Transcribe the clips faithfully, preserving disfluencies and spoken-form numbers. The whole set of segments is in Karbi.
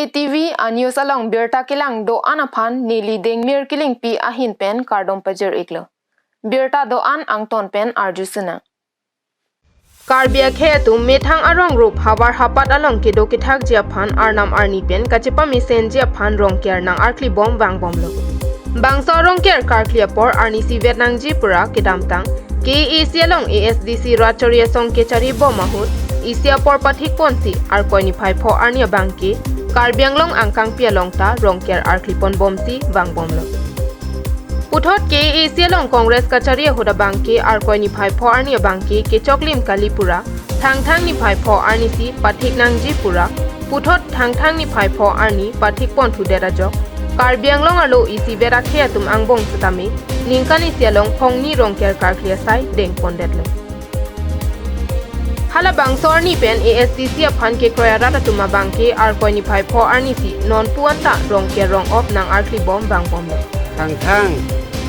T V a news along birta kelang do-an aphan neli Dengmir Killingpi ahin pen kardom pajir-iklo. Birta do-an angton pen arju sinang. Karbi akhei atum methang arong rup havar hapat along kedo kethakji aphan arnam arni pen kachepamesenji aphan Rongker nang-arklibom vangbomlo. Bangso Rongker karkli apor arnisi vet nangji pura kedamtang K A A C along A S D C rat chari asong kecharibom ahut isi apor pathikponsi Arkoi niphai pho arni abangke Karbi Anglong angkangpi along ta Rongker arkliponbomsi vangbomlo. Puthot K A A C along Congress kachari ahut abangke Arkoi niphai pho arni abangke kechoklim kali pura, Thangthang niphai pho arnisi pathik nangji pura, puthot Thangthang niphai pho arni pathikponthudet ajok Karbi Anglong arlo isivet akhei atum angbong setame ningkan isi along phongni Rongker karkli asai dengpondetlo. Halabangso arni pen A S D C aphan kekroi arat atum abangke Arkoi niphai pho arnisi nonpu anta Rongker rong-op nang-arklibom vangbomlo. Thangthang,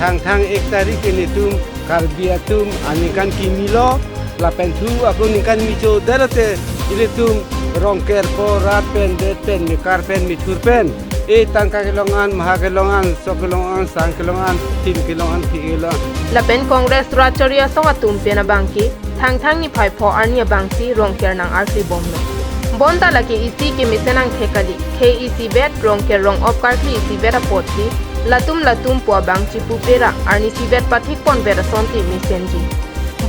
Thangthang ek tarik ke netum Karbi atum aningkan kimilo, lapen thu ako ningkan micho dalote ilitum Rongker ko rat pen, det pen, mekar pen, mithur pen, e tangka kelong an, maha kelong an, sok kelong an, sang kelong an, thim kelong an, thi kelong an. Lapen Congress rat chari asong atum pen abangke Thangthang niphai pho arni abangsi Rongker nang-arklibomlo. Bonta lake isi kemesen angthek kali, khei isivet Rongker rong-op karkli isivet apotsi latum latum pu abang chipupera arnisivet pathikponvet asonsi mesenji.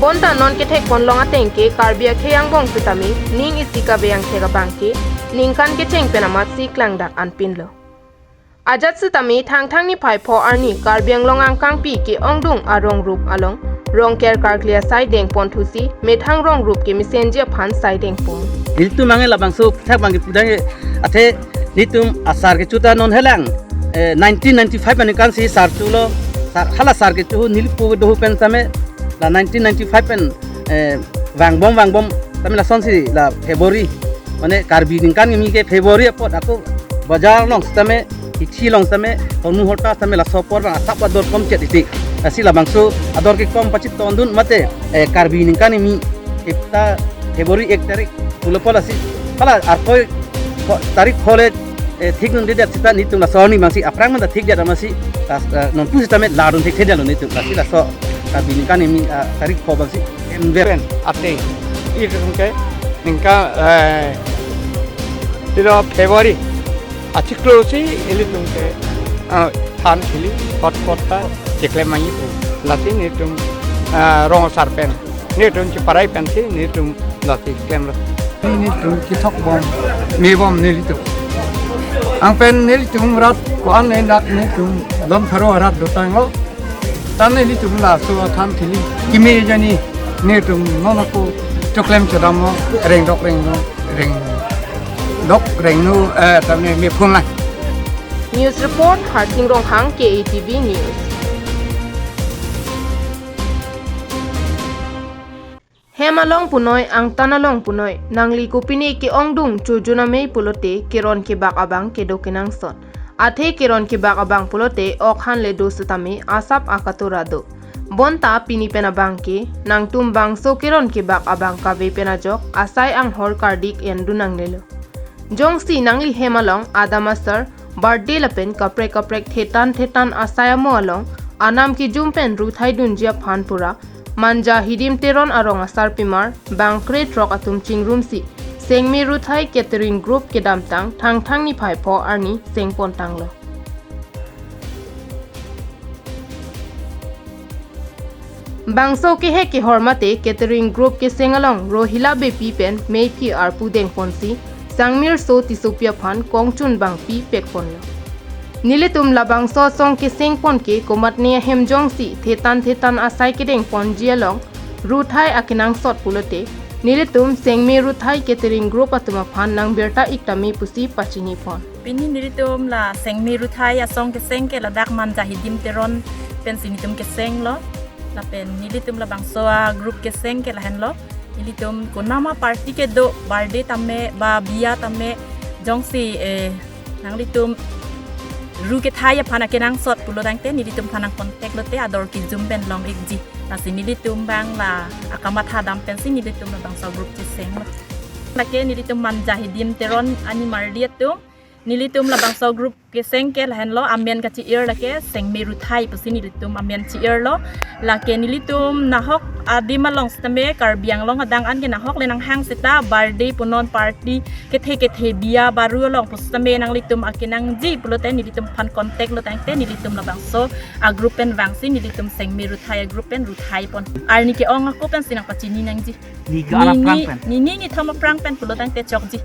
Bonta non kethekponlong ateng ke Karbi akhei angbong setame ning isi kave angthek abangke ningkan kecheng pen amatsi klangdak anpinlo. Ajat setame Thangthang niphai pho arni Karbi Anglong angkangpi ke-ongdung arong rup along Rongker karkli asai dengponthusi methang rong rup kemesenji aphan sai dengpon. Nelitum ange labangso kethak abangke pudang ke athe nelitum asar kecho ta non helang, eh, nineteen ninety-five aningkansi sar cholo, sar, hala sar kecho hu nelipo dohu pen tame la nineteen ninety-five pen, eh, vangbom vangbom tame lasonsi la February, mane Karbi ningkan kimi ke February apot ako bajar along setame, hithi along setame, honu hota setame laso apor abang asap ador kom chet iti. Lasi labangso ador kekom pachitondun mate, eh, Karbi ningkan kimi ipta February ek tarik pulo pho lasi hala Arkoi pho, tarik pho le, eh, thikdundedet seta nelitum laso arni abangsi aphrang manda thikdet amatsi, ah, ah, nonpu setame ladun thekthedetlo nelitum lasi laso Karbi ningkan kimi, ah, tarik pho abangsi enver pen ateng ilitum ke ningkan, eh, ilo February achiklo si ilitum ke, ah, than thili kot kot ta cheklem mangi pu. Lasi nelitum, ah, rong asar pen nelitum cheparai pensi nelitum lasi klemlo. Nelitum kethokbom, mebom nelitum. Anpen nelitum rat ko-an nenak nelitum don pharo rat dotanglo. Tan nelitum laso athan thili keme jani nelitum non ako choklem chodamlo, rengdok rengno, rengdok rengno, eh, tamne mephun lang. News report, Harsing Ronghang, K A T V News. Hem along punoi, angtan along punoi, nangli kopine ke-ongdung chojun amei pulote keron kebak abang kedo kenangsot. Athe keron kebak abang pulote ok han le do setame asap akatura do. Bonta pini pen abangke nangtum bangso keron kebak abang kave pen ajok asai anghor kardik endun nangnelo. Jongsi nangli hem along adam asar, birthday lapen kaprek kaprek thetan thetan asai amo along anam kejum pen ruthai dunji aphan pura Manja Hidim Teron arong asarpimar bang krethrok atum chingrumsi Sengme Ruthai Catering Group kedamtang Thangthang niphai pho arni sengpontanglo. Bangso kehek kehor mate Catering Group keseng along Rohila Beypi pen meiphi arpu dengponsi Sangmirso Tissopi aphan kongchun bang pipekponlo. Nelitum labangso asong kesengpon ke komatne ahem jongsi thetan thetan asai kedengponji along ruthai akenangsot pulote nelitum Sengme Ruthai Catering Group atum aphan nangbirta-ik tame pusi pachinipon. Pini nelitum la Sengme Ruthai asong keseng ke ladak Manja Hidim Teron pensi nelitum kesenglo. Lapen nelitum labangso a-group keseng ke lahenlo. Nelitum konama party kedo, birthday tame ba biya tame, jongsi, eh, nanglitum ru kethai aphan akenangsot pulo tangte nelitum aphan nang-contact lote ador kejum pen long-ikji. Lasi nelitum bang la akamatha dam pensi nelitum labangso a-group kesenglo. Lake nelitum Manja Hidim Teron animardi atum Nelitum labangso group keseng ke lahenlo, amen kachi-ir lake Sengme Ruthai pusi nelitum amen chi-irlo. Lake nelitum nahok adim along sitame Karbi Anglong adang an ke nahok le nanghang seta birthday punon, party kethe kethe, biya baru along pusitame nanglitum akenangji pulote nelitum aphan contact lo tangte nelitum labangso a group pen vangsi nelitum Sengme Ruthai a group pen ruthai pon. Arni ke-ong ako pensi nangpachini nangji. Ni ke anak nini, prang pen. Nini nithom aphrang pen pulo tangte chokji.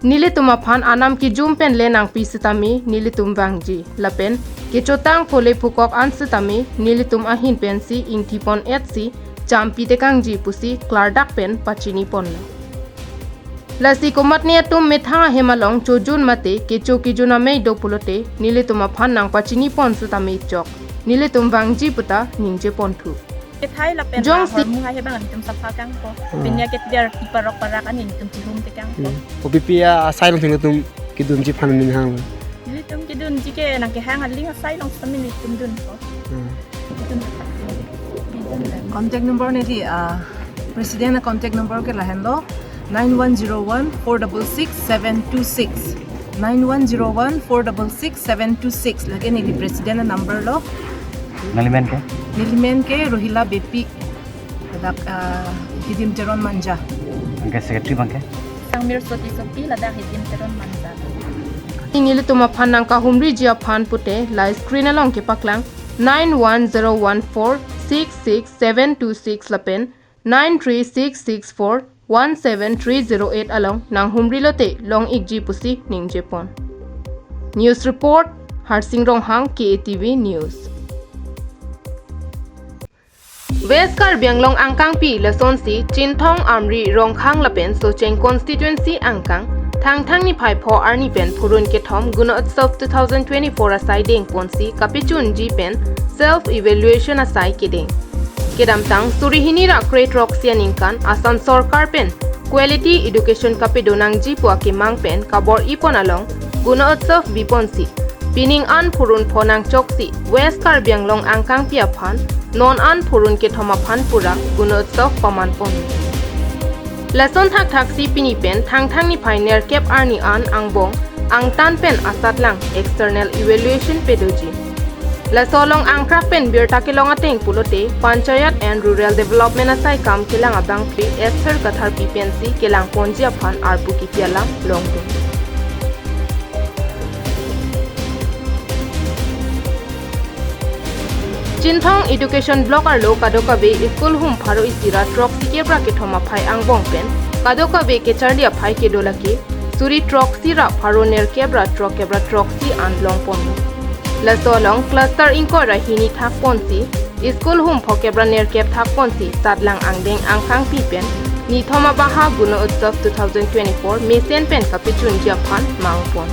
Nelitum aphan anam kijum pen le nangpi sitame nelitum vangji. Lapen kechotang phole phukok an sitame nelitum ahin pensi ingthi pon-etsi champi tekangji pusi klardak pen pachini ponlo. Lasi komatne atum methang ahem along chojun mate kecho kijun amei do pulote nelitum aphan nangpachini pon sitame chok. Nelitum vangji puta ningje ponthu. Kethai lapen jongsi ahormu hai hebang nelitum sapha kangpo. Hmm. Pinya keter tiparok parak an nelitum chihum tekangpo. Hmm. Kopipi asai along si nelitum kedunji aphan ning hang? Nelitum kedunji ke nangkehang aling asai along sitame nelitum dunpo. Hmm. Contact number neli, ah, President a contact number ke lahenlo, nine one zero one four double six seven two six. Nine one zero one four double six seven two six. Lake neli President a number lo. Nangli men ke? Neli men ke Rohila Beypi. Ladak, ah, Hidim Teron Manja. Anke secretary abang ke? Sangmir Soti Sopi, ladak Hidim Teron Manja. Nelitum aphan nangkahumriji aphan pute la screen along kepaklang nine one zero one four six six seven two six lapen nine three six six four one seven three zero eight along nanghumri lote long-ikji pusi ningje pon. News report, Harsing Ronghang, K A T V News. West Karbi Anglong angkangpi lasonsi Chinthong, Amri, Rongkhang lapen Socheng constituency angkang Thangthang niphai pho arni pen Phurun kethom Gunotsav two thousand twenty-four asai dengponsi kapechunji pen self evaluation asai kedeng. Kedamtang suri hini ra kre throksi aningkan Assam sorkar pen quality education kapedo nangji pu akemang pen kabor-i pon along Gunotsav biponsi pining an Phurun pho nangchoksi West Karbi Anglong angkangpi aphan non an Phurun kethom aphan pura Gunotsav paman pon. Lason thakthaksi pini pen Thangthang niphai nerkep arni an angbong angtan pen asatlang external evaluation pedoji. Laso along angkrak pen birta kelong ateng pulote Panchayat and Rural Development asai kam kelang abangphu Esther Katharpi pensi kelang ponji aphan arpu kipi alam longdun. Chinthong Education Block arlo kadokave school hum pharo isi ra throksi kep ra kethom aphai angbong pen kadokave kecharli aphai kedo lake suri throksi ra pharo nerkep ra throkkep ra throksi an longpon. Laso along cluster ingkoi ra hini thakponsi school hum phokep ra nerkep thakponsi satlang angdeng angkangpi pen nithom abaha Gunotsav two thousand twenty-four mesen pen kapechunji aphan mangpon.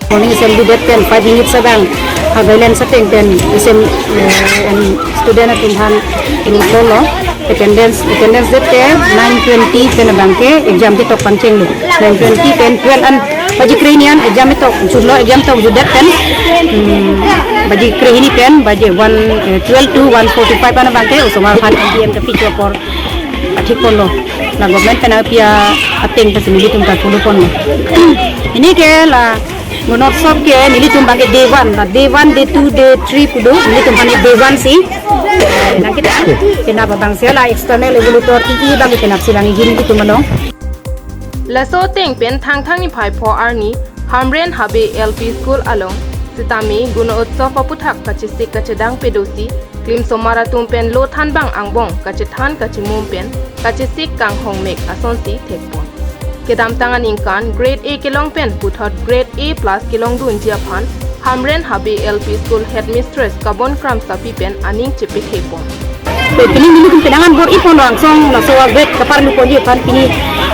Morning assembly date pen five minutes abang, ah, violence ateng pen, isem, eh, em, student atum aphan ini polo attendance, attendance date ke nine twenty pen abang ke exam ketok pangchenglo. Nine twenty pen twelve an baji kre hini an exam ketok jutlo, exam tok jut det pen, hmm, baji kre hini pen baji one, eh, twelve to one forty-five an abang ke osomar aphan M D M ke pichu apor athik ponlo. La government pen api ateng pensi nelitum ta follow ponlo. Ini ke la Gunotsav ke nelitum abang ke day one, la day one, day two, day three pu do, nelitum aphan day one si. Nang kita, kenapa abang si la external evaluator ii abang ke kenapa si lang ijin nelitum along. Laso ateng pen Thangthang niphai pho arni Hamren Habe L P School along sitame Gunotsav aputhak kachesik kachedang pedosi klimsomar atum pen lo thanbang angbong kachethan kachimum pen kachesik kanghong mek asonsi thekpon. Kedamtang aningkan grade A kelong pen puthot grade A plus kelongdunji aphan Hamren Habe L P School headmistress Kabon Kramsapi pen aning chepethepon. Pini nelitum penang an bor-i ponlo angsong laso a grade kaparlu ponji aphan pini,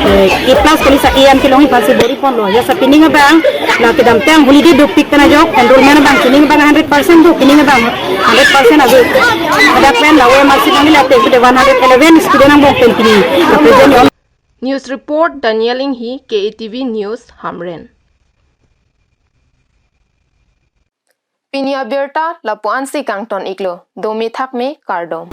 eh, A plus kali sa A an kelongji aphansi bor-i ponlo. Ya sa pining abang la kedamtang holiday dopik pen ajok enrollment abang pining abang hundred percent do, pining abang hundred percent ado. Ada pen la O M R C kami la te one hundred eleven student angbong pen pini. Present on. News report, Daniel Inghi, K A T V News, Hamren. Pini abirta lapu-ansi kangton iklo, dome thakme kardom.